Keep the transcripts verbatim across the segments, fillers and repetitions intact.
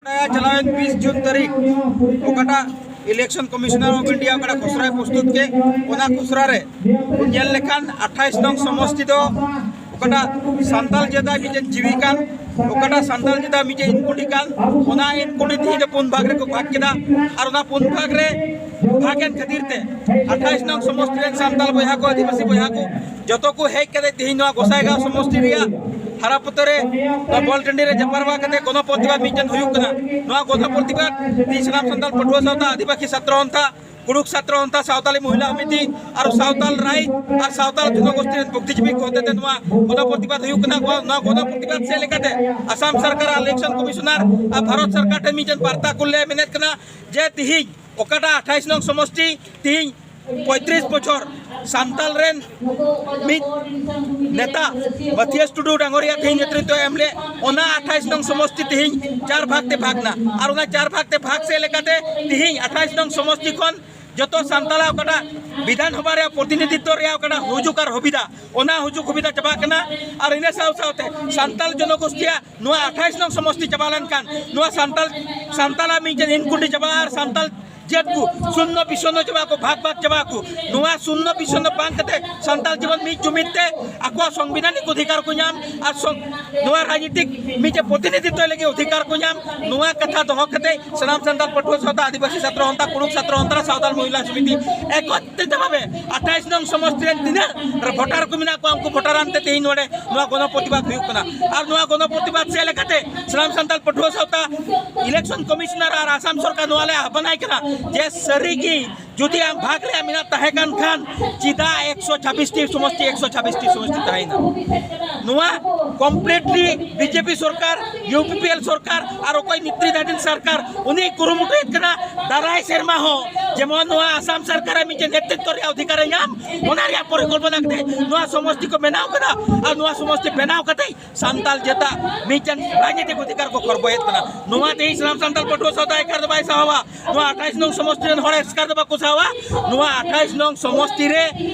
ᱪᱟᱞᱟᱣᱮᱱ ᱵᱤᱥ ᱡᱩᱱ ᱛᱟᱹᱨᱤᱠᱷ ᱚᱠᱟᱴᱟᱜ Election Commissioner of India ᱚᱠᱟᱴᱟᱜ ᱠᱷᱚᱥᱲᱟᱭ ᱯᱨᱚᱥᱛᱩᱛ ᱠᱮᱫ, ᱚᱱᱟ ᱠᱷᱚᱥᱲᱟ ᱨᱮ ᱧᱮᱞ ᱞᱮᱠᱷᱟᱱ ᱟᱴᱷᱟᱭᱤᱥ ᱱᱚᱝ ᱥᱚᱢᱚᱥᱛᱤ ᱫᱚ ᱚᱠᱟᱴᱟᱜ ᱥᱟᱱᱛᱟᱞ ᱡᱟᱹᱛᱟᱜ ᱢᱤᱫᱴᱮᱱ ᱡᱤᱣᱤ ᱠᱟᱱ, ᱚᱠᱟᱴᱟᱜ ᱥᱟᱱᱛᱟᱞ ᱡᱟᱹᱛᱟᱜ ᱢᱤᱫᱴᱮᱱ ᱤᱱᱠᱩᱰᱤ ᱠᱟᱱ, ᱚᱱᱟ ᱤᱱᱠᱩᱰᱤ ᱛᱮᱦᱮᱧ ᱫᱚ ᱯᱩᱱ ᱵᱷᱟᱜᱽ ᱨᱮᱠᱚ ᱵᱷᱟᱜᱽ ᱠᱮᱫᱟ᱾ ᱟᱨ ᱚᱱᱟ ᱯᱩᱱ ᱵᱷᱟᱜᱽ ᱨᱮ ᱵᱷᱟᱜᱽ ᱮᱱ ᱠᱷᱟᱹᱛᱤᱨ ᱛᱮ ᱟᱴᱷᱟᱭᱤᱥ ᱱᱚᱝ ᱥᱚᱢᱚᱥᱛᱤ ᱨᱮᱱ ᱥᱟᱱᱛᱟᱞ ᱵᱚᱭᱦᱟ ᱠᱚ, ᱟᱹᱫᱤᱵᱟᱹᱥᱤ ᱵᱚᱭᱦᱟ ᱠᱚ ᱡᱚᱛᱚ ᱠᱚ ᱦᱮᱡ ᱠᱟᱛᱮ ᱛᱮᱦᱮᱧ ᱱᱚᱣᱟ ᱜᱚᱸᱥᱟᱭᱜᱟᱸᱣ ᱥᱚᱢᱚᱥᱛᱤ ᱨᱮᱭᱟᱜ ᱦᱟᱨᱟᱯᱚᱛᱚ ᱨᱮ ᱱᱚᱣᱟ ᱵᱚᱞ ᱴᱟᱺᱰᱤ ᱨᱮ ᱡᱟᱯᱟᱨᱣᱟ ᱠᱟᱛᱮ ᱜᱚᱱᱚᱯᱨᱚᱛᱤᱵᱟᱫ ᱢᱤᱫᱴᱮᱱ ᱦᱩᱭᱩᱜ ᱠᱟᱱᱟ᱾ ᱱᱚᱣᱟ ᱜᱚᱱᱚᱯᱨᱚᱛᱤᱵᱟᱫ ᱛᱮᱦᱮᱧ ᱥᱟᱱᱟᱢ ᱥᱟᱱᱛᱟᱞ ᱯᱟᱹᱴᱷᱩᱣᱟᱹ ᱥᱟᱶᱛᱟ, ᱟᱹᱫᱤᱵᱟᱹᱥᱤ ᱪᱷᱟᱛᱨᱚ ᱥᱚᱱᱛᱷᱟ, ᱠᱩᱲᱩᱠ ᱪᱷᱟᱛᱨᱚ ᱥᱚᱱᱛᱷᱟ, ᱥᱟᱶᱛᱟᱞᱤ ᱢᱚᱦᱤᱞᱟ ᱥᱚᱢᱤᱛᱤ ᱟᱨ ᱥᱟᱶᱛᱟᱞ ᱨᱟᱭ ᱟᱨ ᱥᱟᱶᱛᱟᱞ ᱡᱚᱱᱚᱜᱳᱥᱴᱤ ᱨᱮᱱ ᱵᱩᱫᱽᱫᱷᱤᱡᱤᱵᱤ ᱠᱚ ᱦᱚᱛᱮᱛᱮ ᱱᱚᱣᱟ ᱜᱚᱱᱚᱯᱨᱚᱛᱤᱵᱟᱫ ᱦᱩᱭᱩᱜ ᱠᱟᱱᱟ᱾ ᱱᱚᱣᱟ ᱜᱚᱱᱚᱯᱨᱚᱛᱤᱵᱟᱫ ᱥᱮᱫ ᱞᱮᱠᱟᱛᱮ ᱟᱥᱟᱢ ᱥᱚᱨᱠᱟᱨ ᱟᱨ Election Commissioner ᱟᱨ ᱵᱷᱟᱨᱚᱛ ᱥᱚᱨᱠᱟᱨ ᱴᱷᱮᱱ ᱢᱤᱫᱴᱮᱱ ᱵᱟᱨᱛᱟ ᱠᱩᱞ ᱞᱮ ᱢᱮᱱᱮᱫ ᱠᱟᱱᱟ ᱡᱮ ᱛᱤᱦᱤᱧ ᱚᱠᱟᱴᱟᱜ ᱟᱴᱷᱟᱭᱤᱥ ᱱᱚᱝ ᱥᱚᱢᱚᱥᱛᱤ ᱛᱤᱦᱤᱧ ᱯᱚᱸᱭᱛᱨᱤᱥ ᱵᱚᱪᱷᱚᱨ ᱥᱟᱱᱛᱟᱞ ᱨᱮᱱ ᱢᱤᱫ ᱱᱮᱛᱟ ᱢᱟᱛᱷᱤᱭᱟᱥ ᱴᱩᱰᱩ ᱰᱟᱝᱜᱚᱨᱤᱭᱟ ᱛᱤᱦᱤᱧ ᱱᱮᱛᱨᱤᱛᱵ ᱮᱢ ᱞᱮᱫ, ᱚᱱᱟ ᱟᱴᱷᱟᱭᱤᱥ ᱱᱚᱝ ᱥᱚᱢᱚᱥᱛᱤ ᱛᱤᱦᱤᱧ ᱪᱟᱨ ᱵᱷᱟᱜᱽ ᱛᱮ ᱵᱷᱟᱜᱽ ᱮᱱᱟ᱾ ᱟᱨ ᱚᱱᱟ ᱪᱟᱨ ᱵᱷᱟᱜᱽ ᱛᱮ ᱵᱷᱟᱜᱽ ᱥᱮᱫ ᱞᱮᱠᱟᱛᱮ ᱛᱤᱦᱤᱧ ᱟᱴᱷᱟᱭᱤᱥ ᱱᱚᱝ ᱥᱚᱢᱚᱥᱛᱤ ᱠᱷᱚᱱ ᱡᱚᱛᱚ ᱥᱟᱱᱛᱟᱞᱟᱜ ᱚᱠᱟᱴᱟᱜ ᱵᱤᱫᱷᱟᱱ ᱥᱚᱵᱷᱟ ᱨᱮᱭᱟᱜ ᱚᱠᱟᱴᱟᱜ ᱦᱩᱡᱩᱜ ᱟᱨ ᱦᱚᱵᱤᱫᱟ, ᱚᱱᱟ ᱦᱩᱡᱩᱜ ᱦᱚᱵᱤᱫᱟ ᱪᱟᱵᱟᱜ ᱠᱟᱱᱟ᱾ ᱟᱨ ᱤᱱᱟᱹ ᱥᱟᱶ ᱥᱟᱶᱛᱮ ᱥᱟᱱᱛᱟᱞ ᱡᱚᱱᱚᱜᱳᱥᱴᱤᱭᱟᱜ ᱱᱚᱣᱟ ᱟᱴᱷᱟᱭᱤᱥ ᱱᱚᱝ ᱥᱚᱢᱚᱥᱛᱤ ᱪᱟᱵᱟ ᱞᱮᱱᱠᱷᱟᱱ ᱱᱚᱣᱟ ᱥᱟᱱᱛᱟᱞ, ᱥᱟᱱᱛᱟᱞᱟᱜ ᱢᱤᱫᱴᱮᱱ ᱤᱱᱠᱩᱰᱤ ᱪᱟᱵᱟᱜᱼᱟ ᱟᱨ ᱥᱟᱱᱛᱟᱞ ᱡᱟᱹᱛ ᱠᱚ ᱥᱩᱱᱱᱚ ᱵᱤᱥᱚᱱᱱᱚ ᱪᱟᱵᱟ ᱠᱚ, ᱵᱷᱟᱜᱽ ᱵᱷᱟᱜᱽ ᱪᱟᱵᱟ ᱠᱚ᱾ ᱱᱚᱣᱟ ᱥᱩᱱᱱᱚ ᱵᱤᱥᱚᱱᱱᱚ ᱵᱟᱝ ᱠᱟᱛᱮ ᱥᱟᱱᱛᱟᱞ ᱡᱤᱵᱚᱱ ᱢᱤᱫ ᱡᱩᱢᱤᱫ ᱛᱮ ᱟᱠᱚᱣᱟᱜ ᱥᱚᱝᱵᱤᱫᱷᱟᱱᱤᱠ ᱚᱫᱷᱤᱠᱟᱨ ᱠᱚ ᱧᱟᱢ ᱟᱨ ᱥᱚᱝ-, ᱱᱚᱣᱟ ᱨᱟᱡᱽᱱᱤᱛᱤᱠ ᱢᱤᱫᱴᱮᱱ ᱯᱨᱚᱛᱤᱱᱤᱫᱷᱤᱛᱛᱚ ᱞᱟᱹᱜᱤᱫ ᱚᱫᱷᱤᱠᱟᱨ ᱠᱚ ᱧᱟᱢ, ᱱᱚᱣᱟ ᱠᱟᱛᱷᱟ ᱫᱚᱦᱚ ᱠᱟᱛᱮ ᱥᱟᱱᱟᱢ ᱥᱟᱱᱛᱟᱲ ᱯᱟᱹᱴᱷᱩᱣᱟᱹ ᱥᱟᱶᱛᱟ, ᱟᱹᱫᱤᱵᱟᱹᱥᱤ ᱪᱷᱟᱛᱨᱚ ᱥᱟᱶᱛᱟ, ᱠᱩᱲᱩᱠ ᱪᱷᱟᱛᱨᱚ ᱥᱟᱶᱛᱟ, ᱥᱟᱶᱛᱟᱞ ᱢᱚᱦᱤᱞᱟ ᱥᱚᱢᱤᱛᱤ ᱮᱠᱚᱛᱨᱤᱛ ᱵᱷᱟᱵᱮ ᱟᱴᱷᱟᱭᱤᱥ ᱱᱚᱝ ᱥᱚᱢᱚᱥᱛᱤ ᱨᱮᱱ ᱛᱤᱱᱟᱹᱜ ᱵᱷᱳᱴᱟᱨ ᱠᱚ ᱢᱮᱱᱟᱜ ᱠᱚᱣᱟ, ᱩᱱᱠᱩ ᱵᱷᱳᱴᱟᱨ ᱟᱱᱛᱮ ᱛᱮᱦᱮᱧ ᱱᱚᱰᱮ ᱱᱚᱣᱟ ᱜᱚᱱᱚᱯᱨᱚᱛᱤᱵᱟᱫ ᱦᱩᱭᱩᱜ ᱠᱟᱱᱟ᱾ ᱟᱨ ᱱᱚᱣᱟ ᱜᱚᱱᱚᱯᱨᱚᱛᱤᱵᱟᱫ ᱥᱮᱫ ᱞᱮᱠᱟᱛᱮ ᱥᱟᱱᱟᱢ ᱥᱟᱱᱛᱟᱲ ᱯᱟᱹᱴᱷᱩᱣᱟᱹ ᱥᱟᱶᱛᱟ Election Commissioner ᱟᱨ ᱟᱥᱟᱢ ᱥᱚᱨᱠᱟᱨ ᱱᱚᱣᱟ ᱞᱮ ᱟᱦᱵᱟᱱᱟᱭ ᱠᱟᱱᱟ ᱡᱮ ᱥᱟᱹᱨᱤᱜᱮ ᱡᱩᱫᱤ ᱟᱢ ᱵᱷᱟᱜᱽ ᱨᱮᱭᱟᱜ ᱢᱮᱱᱟᱜ ᱛᱟᱦᱮᱸ ᱠᱟᱱ ᱠᱷᱟᱱ ᱪᱮᱫᱟᱜ ᱮᱠᱥᱚ ᱪᱷᱟᱵᱵᱤᱥ ᱴᱤ ᱥᱚᱢᱚᱥᱛᱤ, ᱮᱠᱥᱚ ᱪᱷᱟᱵᱵᱤᱥ ᱴᱤ ᱥᱚᱢᱚᱥᱛᱤ ᱛᱟᱦᱮᱸᱭᱮᱱᱟ? ᱱᱚᱣᱟ completely BJP ᱥᱚᱨᱠᱟᱨ, UPPL ᱥᱚᱨᱠᱟᱨ ᱟᱨ ᱚᱠᱚᱭ ᱱᱮᱛᱨᱤᱛᱟᱫᱷᱤᱱ ᱥᱚᱨᱠᱟᱨ ᱩᱱᱤ ᱠᱩᱨᱩᱢᱩᱴᱩᱭᱮᱫ ᱠᱟᱱᱟ ᱫᱟᱨᱟᱭ ᱥᱮᱨᱢᱟ ᱦᱚᱸ ᱡᱮᱢᱚᱱ ᱱᱚᱣᱟ ᱟᱥᱟᱢ ᱥᱚᱨᱠᱟᱨ ᱨᱮ ᱢᱤᱫᱴᱮᱱ ᱱᱮᱛᱨᱤᱛᱵ ᱨᱮᱭᱟᱜ ᱚᱫᱷᱤᱠᱟᱨ ᱮ ᱧᱟᱢ, ᱚᱱᱟ ᱨᱮᱭᱟᱜ ᱯᱚᱨᱤᱠᱚᱞᱯᱚᱱᱟ ᱠᱟᱛᱮ ᱱᱚᱣᱟ ᱥᱚᱢᱚᱥᱛᱤ ᱠᱚ ᱵᱮᱱᱟᱣ ᱠᱟᱫᱟ᱾ ᱟᱨ ᱱᱚᱣᱟ ᱥᱚᱢᱚᱥᱛᱤ ᱵᱮᱱᱟᱣ ᱠᱟᱛᱮ ᱥᱟᱱᱛᱟᱞ ᱡᱟᱹᱛᱟᱜ ᱢᱤᱫᱴᱮᱱ ᱨᱟᱡᱽᱱᱤᱛᱤᱠ ᱚᱫᱷᱤᱠᱟᱨ ᱠᱚ ᱠᱷᱚᱨᱵᱚᱭᱮᱫ ᱠᱟᱱᱟ᱾ ᱱᱚᱣᱟ ᱛᱮᱦᱮᱧ ᱥᱟᱱᱟᱢ ᱥᱟᱱᱛᱟᱞ ᱯᱟᱹᱴᱷᱩᱣᱟᱹ ᱥᱟᱶᱛᱟ ᱮᱠᱟᱨ ᱫᱚ ᱵᱟᱭ ᱥᱟᱦᱟᱣᱟ, ᱱᱚᱣᱟ ᱟᱴᱷᱟᱭᱤᱥ ᱱᱚᱝ ᱥᱚᱢᱚᱥᱛᱤ ᱨᱮᱱ ᱦᱚᱲ ᱮᱥᱠᱟᱨ ᱫᱚ ᱵᱟᱠᱚ ᱥᱟᱦᱟᱣᱟ᱾ ᱱᱚᱣᱟ ᱟᱴᱷᱟᱭᱤᱥ ᱱᱚᱝ ᱥᱚᱢᱚᱥᱛᱤ ᱨᱮ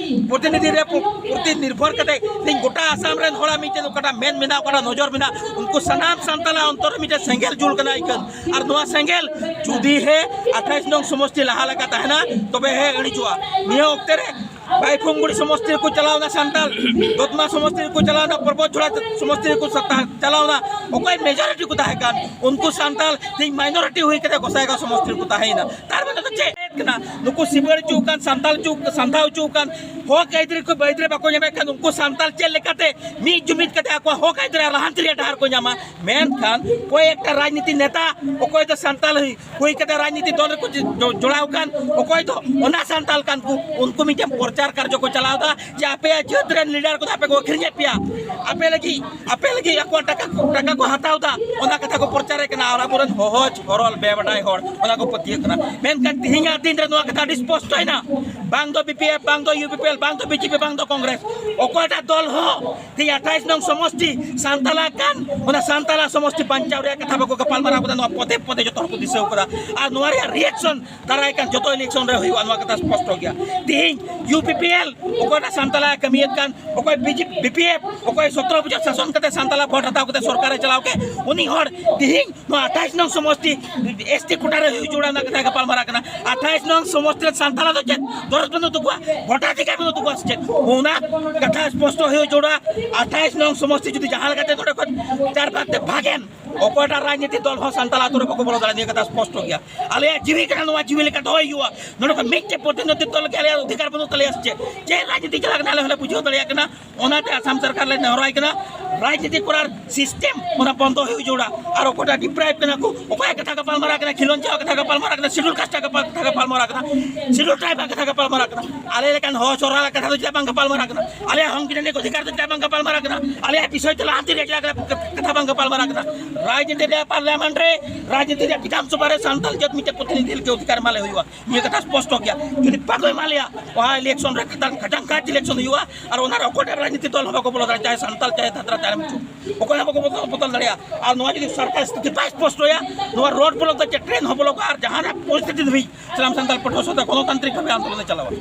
ᱯᱨᱚᱛᱤᱱᱤᱫᱷᱤ ᱨᱮ ᱯᱨᱚ-, ᱯᱨᱚᱛᱤ ᱱᱤᱨᱵᱷᱚᱨ ᱠᱟᱛᱮ ᱛᱮᱦᱮᱧ ᱜᱚᱴᱟ ᱟᱥᱟᱢ ᱨᱮᱱ ᱦᱚᱲ ᱢᱤᱫᱴᱮᱱ ᱚᱠᱟᱴᱟᱜ ᱢᱮᱫ ᱢᱮᱱᱟᱜ, ᱚᱠᱟᱴᱟᱜ ᱱᱚᱡᱚᱨ ᱢᱮᱱᱟᱜ, ᱩᱱᱠᱩ ᱥᱟᱱᱟᱢ ᱥᱟᱱᱛᱟᱞᱟᱜ ᱚᱱᱛᱚᱨ ᱨᱮ ᱢᱤᱫᱴᱮᱱ ᱥᱮᱸᱜᱮᱞ ᱡᱩᱞ ᱠᱟᱱᱟ ᱤᱠᱟᱹᱱ᱾ ᱟᱨ ᱱᱚᱣᱟ ᱥᱮᱸᱜᱮᱞ ᱡᱩᱫᱤ ᱦᱮ ᱟᱴᱷᱟᱭᱤᱥ ᱱᱚᱝ ᱥᱚᱢᱚᱥᱴᱤ ᱞᱟᱦᱟ ᱞᱮᱠᱟ ᱛᱟᱦᱮᱱᱟ, ᱛᱚᱵᱮ ᱦᱮ ᱤᱲᱤᱡᱚᱜᱼᱟ᱾ ᱱᱤᱭᱟᱹ ᱚᱠᱛᱮ ᱨᱮ ᱵᱟᱭᱯᱷᱩᱝᱜᱩᱲᱤ ᱥᱚᱢᱚᱥᱴᱤ ᱨᱮᱠᱚ ᱪᱟᱞᱟᱣᱱᱟ ᱥᱟᱱᱛᱟᱞ, ᱫᱚᱛᱢᱟ ᱥᱚᱢᱚᱥᱴᱤ ᱨᱮᱠᱚ ᱪᱟᱞᱟᱣᱱᱟ, ᱯᱚᱨᱵᱚᱛ ᱡᱷᱚᱲᱟ ᱥᱚᱢᱚᱥᱴᱤ ᱨᱮᱠᱚ ᱥᱟᱛᱟ-, ᱪᱟᱞᱟᱣᱱᱟ᱾ ᱚᱠᱚᱭ ᱢᱮᱡᱚᱨᱤᱴᱤ ᱠᱚ ᱛᱟᱦᱮᱸ ᱠᱟᱱ, ᱩᱱᱠᱩ ᱥᱟᱱᱛᱟᱞ ᱛᱮᱦᱮᱧ ᱢᱟᱭᱱᱚᱨᱤᱴᱤ ᱦᱩᱭ ᱠᱟᱛᱮ ᱜᱚᱸᱥᱟᱭᱜᱟᱸᱣ ᱥᱚᱢᱚᱥᱴᱤ ᱨᱮᱠᱚ ᱛᱟᱦᱮᱸᱭᱮᱱᱟ᱾ ᱛᱟᱨ ᱢᱟᱱᱮ ᱫᱚ ᱪᱮᱫ ᱠᱟᱱᱟ? ᱱᱩᱠᱩ ᱥᱤᱵᱟᱹᱲ ᱦᱚᱪᱚ ᱟᱠᱟᱱ, ᱥᱟᱱᱛᱟᱞ ᱦᱚᱪᱚ, ᱥᱟᱱᱛᱟᱣ ᱦᱚᱪᱚ ᱟᱠᱟᱱ ᱦᱚᱠ ᱟᱹᱭᱫᱟᱹᱨᱤ ᱠᱚ ᱟᱹᱭᱫᱟᱹᱨᱤ ᱵᱟᱠᱚ ᱧᱟᱢᱮᱫ ᱠᱷᱟᱱ, ᱩᱱᱠᱩ ᱥᱟᱱᱛᱟᱞ ᱪᱮᱫ ᱞᱮᱠᱟᱛᱮ ᱢᱤᱫ ᱡᱩᱢᱤᱫ ᱠᱟᱛᱮ ᱟᱠᱚᱣᱟᱜ ᱦᱚᱠ ᱟᱹᱭᱫᱟᱹᱨᱤ ᱟᱨ ᱞᱟᱦᱟᱱᱛᱤ ᱨᱮᱭᱟᱜ ᱰᱟᱦᱟᱨ ᱠᱚ ᱧᱟᱢᱟ? ᱢᱮᱱᱠᱷᱟᱱ ᱚᱠᱚᱭ ᱮᱠᱴᱟ ᱨᱟᱡᱽᱱᱤᱛᱤ ᱱᱮᱛᱟ, ᱚᱠᱚᱭ ᱫᱚ ᱥᱟᱱᱛᱟᱞ ᱦᱩᱭ, ᱦᱩᱭ ᱠᱟᱛᱮ ᱨᱟᱡᱽᱱᱤᱛᱤ ᱫᱚᱞ ᱨᱮᱠᱚ ᱡᱚ-, ᱡᱚ-, ᱡᱚᱲᱟᱣ ᱠᱟᱱ, ᱚᱠᱚᱭ ᱫᱚ ᱚᱱᱟ ᱥᱟᱱᱛᱟᱞ ᱠᱟᱱ ᱠᱚ, ᱩᱱᱠᱩ ᱢᱤᱫᱴᱮᱱ ᱯᱨᱚᱪᱟᱨ ᱠᱟᱨᱡᱚ ᱠᱚ ᱪᱟᱞᱟᱣ ᱮᱫᱟ ᱡᱮ ᱟᱯᱮᱭᱟᱜ ᱡᱟᱹᱛ ᱨᱮᱱ ᱞᱤᱰᱟᱨ ᱠᱚᱫᱚ ᱟᱯᱮ ᱠᱚ ᱟᱹᱠᱷᱨᱤᱧᱮᱫ ᱯᱮᱭᱟ, ᱟᱯᱮ ᱞᱟᱹᱜᱤᱫ, ᱟᱯᱮ ᱞᱟᱹᱜᱤᱫ ᱟᱠᱚᱣᱟᱜ ᱴᱟᱠᱟ, ᱴᱟᱠᱟ ᱠᱚ ᱦᱟᱛᱟᱣ ᱮᱫᱟ, ᱚᱱᱟ ᱠᱟᱛᱷᱟ ᱠᱚ ᱯᱨᱚᱪᱟᱨᱮᱫ ᱠᱟᱱᱟ᱾ ᱟᱨ ᱟᱵᱚᱨᱮᱱ ᱦᱚᱦᱚ ᱥᱚᱨᱚᱞ ᱵᱮᱵᱟᱰᱟᱭ ᱦᱚᱲ ᱚᱱᱟ ᱠᱚ ᱯᱟᱹᱛᱭᱟᱹᱜ ᱠᱟᱱᱟ᱾ ᱢᱮᱱᱠᱷᱟᱱ ᱛᱮᱦᱮᱧᱟᱜ ᱫᱤᱱ ᱨᱮ ᱱᱚᱣᱟ ᱠᱟᱛᱷᱟ ᱟᱹᱰᱤ ᱥᱯᱚᱥᱴᱚᱭᱮᱱᱟ, ᱵᱟᱝ ᱫᱚ ᱵᱤ ᱯᱤ ᱮᱯᱷ, ᱵᱟᱝ ᱫᱚ ᱤᱭᱩ ᱯᱤ ᱯᱤ ᱮᱞ, ᱵᱟᱝ ᱫᱚ ᱠᱚᱝᱜᱨᱮᱥ, ᱚᱠᱚᱭᱴᱟᱜ ᱫᱚᱞ ᱦᱚᱸ ᱛᱮᱦᱮᱧ ᱟᱴᱷᱟᱭᱤᱥ ᱱᱚᱝ ᱥᱚᱢᱚᱥᱴᱤ ᱥᱟᱱᱛᱟᱞᱟ ᱠᱟᱱ, ᱚᱱᱟ ᱥᱟᱱᱛᱟᱞᱟ ᱥᱚᱢᱚᱥᱴᱤ ᱵᱟᱧᱪᱟᱣ ᱨᱮᱭᱟᱜ ᱠᱟᱛᱷᱟ ᱵᱟᱠᱚ ᱜᱟᱯᱟᱞ ᱢᱟᱨᱟᱣ ᱠᱟᱫᱟ᱾ ᱱᱚᱣᱟ ᱯᱚᱫᱮ ᱯᱚᱫᱮ ᱡᱚᱛᱚ ᱦᱚᱲ ᱠᱚ ᱫᱤᱥᱟᱹᱣ ᱠᱟᱫᱟ᱾ ᱟᱨ ᱱᱚᱣᱟ ᱨᱮᱭᱟᱜ ᱨᱤᱭᱮᱠᱥᱚᱱ ᱫᱟᱨᱟᱭ ᱠᱟᱱ ᱡᱚᱛᱚ ᱤᱞᱮᱠᱥᱚᱱ ᱨᱮ ᱦᱩᱭᱩᱜᱼᱟ, ᱱᱚᱣᱟ ᱠᱟᱛᱷᱟ ᱥᱯᱚᱥᱴᱚ ᱜᱮᱭᱟ᱾ ᱛᱮᱦᱮᱧ ᱤᱭᱩ ᱯᱤ ᱯᱤ ᱮᱞ ᱚᱠᱚᱭᱴᱟᱜ ᱥᱟᱱᱛᱟᱞᱟ ᱠᱟᱹᱢᱤᱭᱮᱫ ᱠᱟᱱ, ᱚᱠᱚᱭ B J P, B P F, ᱚᱠᱚᱭ ᱥᱚᱛᱨᱚ ᱵᱚᱪᱷᱚᱨ ᱥᱟᱥᱚᱱ ᱠᱟᱛᱮ ᱥᱟᱱᱛᱟᱞᱟ ᱵᱷᱳᱴ ᱦᱟᱛᱟᱣ ᱠᱟᱛᱮ ᱥᱚᱨᱠᱟᱨᱮ ᱪᱟᱞᱟᱣ ᱠᱮᱫ, ᱩᱱᱤ ᱦᱚᱲ ᱛᱮᱦᱮᱧ ᱱᱚᱣᱟ ᱟᱴᱷᱟᱭᱤᱥ ᱱᱚᱝ ᱥᱚᱢᱚᱥᱴᱤ ᱮᱥ ᱴᱤ ᱠᱳᱴᱟ ᱨᱮ ᱦᱩᱭ ᱡᱚᱲᱟ ᱨᱮᱱᱟᱜ ᱠᱟᱛᱷᱟ ᱜᱟᱯᱟᱞ ᱢᱟᱨᱟᱜ ᱠᱟᱱᱟ᱾ ᱟᱴᱷᱟᱭᱤᱥ ᱱᱚᱝ ᱥᱚᱢᱚᱥᱴᱤ ᱨᱮ ᱥᱟᱱᱛᱟᱲ ᱫᱚ ᱪᱮᱫ ᱫᱚᱨᱚᱡᱽ ᱵᱟᱹᱱᱩᱜ ᱛᱟᱠᱚᱣᱟ, ᱵᱷᱳᱴᱟᱫᱷᱤᱠᱟᱨ ᱵᱟᱹᱱᱩᱜ ᱛᱟᱠᱚᱣᱟ ᱥᱮ ᱪᱮᱫ? ᱚᱱᱟ ᱠᱟᱛᱷᱟ ᱥᱯᱚᱥᱴᱚ ᱦᱩᱭ ᱡᱚᱲᱟ᱾ ᱟᱴᱷᱟᱭᱤᱥ ᱱᱚᱝ ᱥᱚᱢᱚᱥᱴᱤ ᱡᱩᱫᱤ ᱡᱟᱦᱟᱸ ᱞᱮᱠᱟᱛᱮ ᱱᱚᱰᱮ ᱠᱷᱚᱱ ᱪᱟᱨ ᱵᱷᱟᱜᱽ ᱛᱮ ᱵᱷᱟᱜᱮᱱ, ᱚᱠᱚᱭᱴᱟᱜ ᱨᱟᱡᱽᱱᱤᱛᱤ ᱫᱚᱞ ᱦᱚᱸ ᱥᱟᱱᱛᱟᱲ ᱟᱛᱳ ᱨᱮ ᱵᱟᱠᱚ ᱵᱚᱞᱚ ᱫᱟᱲᱮᱭᱟᱜᱼᱟ᱾ ᱱᱤᱭᱟᱹ ᱠᱟᱛᱷᱟ ᱥᱯᱚᱥᱴᱚ ᱜᱮᱭᱟ᱾ ᱟᱞᱮᱭᱟᱜ ᱡᱤᱣᱤ ᱠᱟᱱᱟ, ᱱᱚᱣᱟ ᱡᱤᱣᱤ ᱞᱮᱠᱟ ᱫᱚᱦᱚᱭ ᱦᱩᱭᱩᱜᱼᱟ᱾ ᱱᱚᱰᱮ ᱠᱷᱚᱱ ᱢᱤᱫᱴᱮᱡ ᱯᱨᱚᱛᱤᱱᱤᱫᱷᱤᱛᱛᱚ ᱞᱟᱹᱜᱤᱫ ᱟᱞᱮᱭᱟᱜ ᱚᱫᱷᱤᱠᱟᱨ ᱵᱟᱹᱱᱩᱜ ᱛᱟᱞᱮᱭᱟ ᱥᱮ ᱪᱮᱫ? ᱪᱮᱫ ᱨᱟᱡᱽᱱᱤᱛᱤ ᱪᱟᱞᱟᱜ ᱠᱟᱱᱟ, ᱟᱞᱮ ᱦᱚᱸᱞᱮ ᱵᱩᱡᱷᱟᱹᱣ ᱫᱟᱲᱮᱭᱟᱜ ᱠᱟᱱᱟ᱾ ᱚᱱᱟᱛᱮ ᱟᱥᱟᱢ ᱥᱚᱨᱠᱟᱨ ᱞᱮ ᱱᱮᱦᱚᱨᱟᱭ ᱠᱟᱱᱟ, ᱨᱟᱡᱽᱱᱤᱛᱤ ᱠᱚᱨᱟᱨ ᱥᱤᱥᱴᱮᱢ ᱚᱱᱟ ᱵᱚᱱᱫᱚ ᱦᱩᱭ ᱡᱚᱲᱟ᱾ ᱟᱨ ᱚᱠᱚᱭᱴᱟᱜ ᱰᱤᱯᱨᱟᱭᱤᱵᱷ ᱠᱟᱱᱟ ᱠᱚ, ᱚᱠᱚᱭᱟᱜ ᱠᱟᱛᱷᱟ ᱜᱟᱯᱟᱞ ᱢᱟᱨᱟᱣ ᱠᱟᱱᱟ, ᱠᱷᱤᱞᱚᱱᱡᱤᱭᱟᱜ ᱠᱟᱛᱷᱟ ᱜᱟᱯᱟᱞ ᱢᱟᱨᱟᱣ ᱠᱟᱱᱟ, ᱥᱤᱰᱩᱞ ᱠᱟᱥᱴ ᱠᱟᱛᱷᱟ ᱜᱟᱯᱟᱞ ᱢᱟᱨᱟᱣ ᱠᱟᱱᱟ, ᱥᱤᱰᱩᱞ ᱴᱨᱟᱭᱤᱵᱽ ᱠᱟᱛᱷᱟ ᱜᱟᱯᱟᱞ ᱢᱟᱨᱟᱣ ᱠᱟᱱᱟ, ᱟᱞᱮ ᱞᱮᱠᱟᱱ ᱦᱚᱲ ᱥᱚᱨᱦᱟᱭ ᱠᱟᱛᱷᱟ ᱫᱚ ᱪᱮᱫᱟᱜ ᱵᱟᱝ ᱜᱟᱯᱟᱞ ᱢᱟᱨᱟᱣ ᱠᱟᱱᱟ? ᱟᱞᱮᱭᱟᱜ ᱦᱚᱸ ᱜᱤᱱᱟᱹ ᱚᱫᱷᱤᱠᱟᱨ ᱫᱚ ᱪᱮᱫᱟᱜ ᱵᱟᱝ ᱜᱟᱯᱟᱞ ᱢᱟᱨᱟᱣ ᱠᱟᱱᱟ? ᱟᱞᱮᱭᱟᱜ ᱵᱤᱥᱚᱭ ᱛᱮ ᱞᱟᱦᱟᱱᱛᱤ ᱨᱮᱭᱟᱜ ᱪᱮᱫᱟᱜ ᱠᱟᱛᱷᱟ ᱵᱟᱝ ᱜᱟᱯᱟᱞ ᱢᱟᱨᱟᱣ ᱠᱟᱱᱟ? ᱨᱟᱡᱽᱱᱤᱛᱤ ᱨᱮᱭᱟᱜ ᱯᱟᱨᱞᱟᱢᱮᱱᱴ ᱨᱮ, ᱨᱟᱡᱽᱱᱤᱛᱤ ᱨᱮᱭᱟᱜ ᱵᱤᱫᱷᱟᱱ ᱥᱚᱵᱷᱟ ᱨᱮ ᱥᱟᱱᱛᱟᱲ ᱡᱟᱹᱛ ᱢᱤᱫᱴᱮᱱ ᱯᱨᱚᱛᱤᱱᱤᱫᱷᱤ ᱞᱟᱹᱜᱤᱫ ᱚᱫᱷᱤᱠᱟᱨ ᱮᱢᱟᱞᱮ ᱦᱩᱭᱩᱜᱼᱟ᱾ ᱱᱤᱭᱟᱹ ᱠᱟᱛᱷᱟ ᱥᱯᱚᱥᱴᱚ ᱜᱮᱭᱟ᱾ ᱡᱩᱫᱤ ᱵᱟᱠᱚ ᱮᱢᱟ ᱞᱮᱭᱟ, ᱚᱱᱟ ᱤᱞᱮᱠᱥᱚᱱ ᱨᱮ ᱠᱷᱟᱴᱟᱝ, ᱠᱷᱟᱴᱟᱝ ᱠᱟᱡᱽ ᱤᱞᱮᱠᱥᱚᱱ ᱦᱩᱭᱩᱜᱼᱟ᱾ ᱟᱨ ᱚᱱᱟ ᱨᱮ ᱚᱠᱚᱭᱴᱟᱜ ᱨᱟᱡᱽᱱᱤᱛᱤ ᱫᱚᱞ ᱦᱚᱸ ᱵᱟᱠᱚ ᱵᱚᱞᱚ ᱫᱟᱲᱮᱭᱟᱜᱼᱟ, ᱪᱟᱦᱮ ᱥᱟᱱᱛᱟᱲ, ᱪᱟᱦᱮ ᱫᱷᱟᱛᱨᱟ, ᱪᱟᱦᱮ ᱢᱩᱪᱩ, ᱚᱠᱚᱭ ᱦᱚᱸ ᱵᱟᱠᱚ ᱵᱚᱫᱚᱞ, ᱵᱚᱫᱚᱞ ᱫᱟᱲᱮᱭᱟᱜᱼᱟ᱾ ᱟᱨ ᱱᱚᱣᱟ ᱡᱩᱫᱤ ᱥᱚᱨᱠᱟᱨ ᱥᱛᱷᱤᱛᱤ ᱵᱟᱭ ᱥᱯᱚᱥᱴᱚᱭᱟ, ᱱᱚᱣᱟ ᱨᱳᱰ ᱵᱞᱚᱠ ᱫᱚ ᱪᱮᱫ, ᱴᱨᱮᱱ ᱦᱚᱸ ᱵᱞᱚᱠ, ᱟᱨ ᱡᱟᱦᱟᱱᱟᱜ ᱯᱚᱨᱤᱥᱛᱷᱤᱛᱤ ᱫᱷᱟᱹᱵᱤᱡ ᱥᱟᱱᱟᱢ ᱥᱟᱱᱛᱟᱲ ᱯᱟᱹᱴᱷᱩᱣᱟᱹ ᱥᱟᱶᱛᱟ ᱜᱚᱱᱚᱛᱟᱱᱛᱨᱤᱠ ᱵᱷᱟᱵᱮ ᱟᱱᱫᱳᱞᱚᱱ ᱮ ᱪᱟᱞᱟᱣᱟ᱾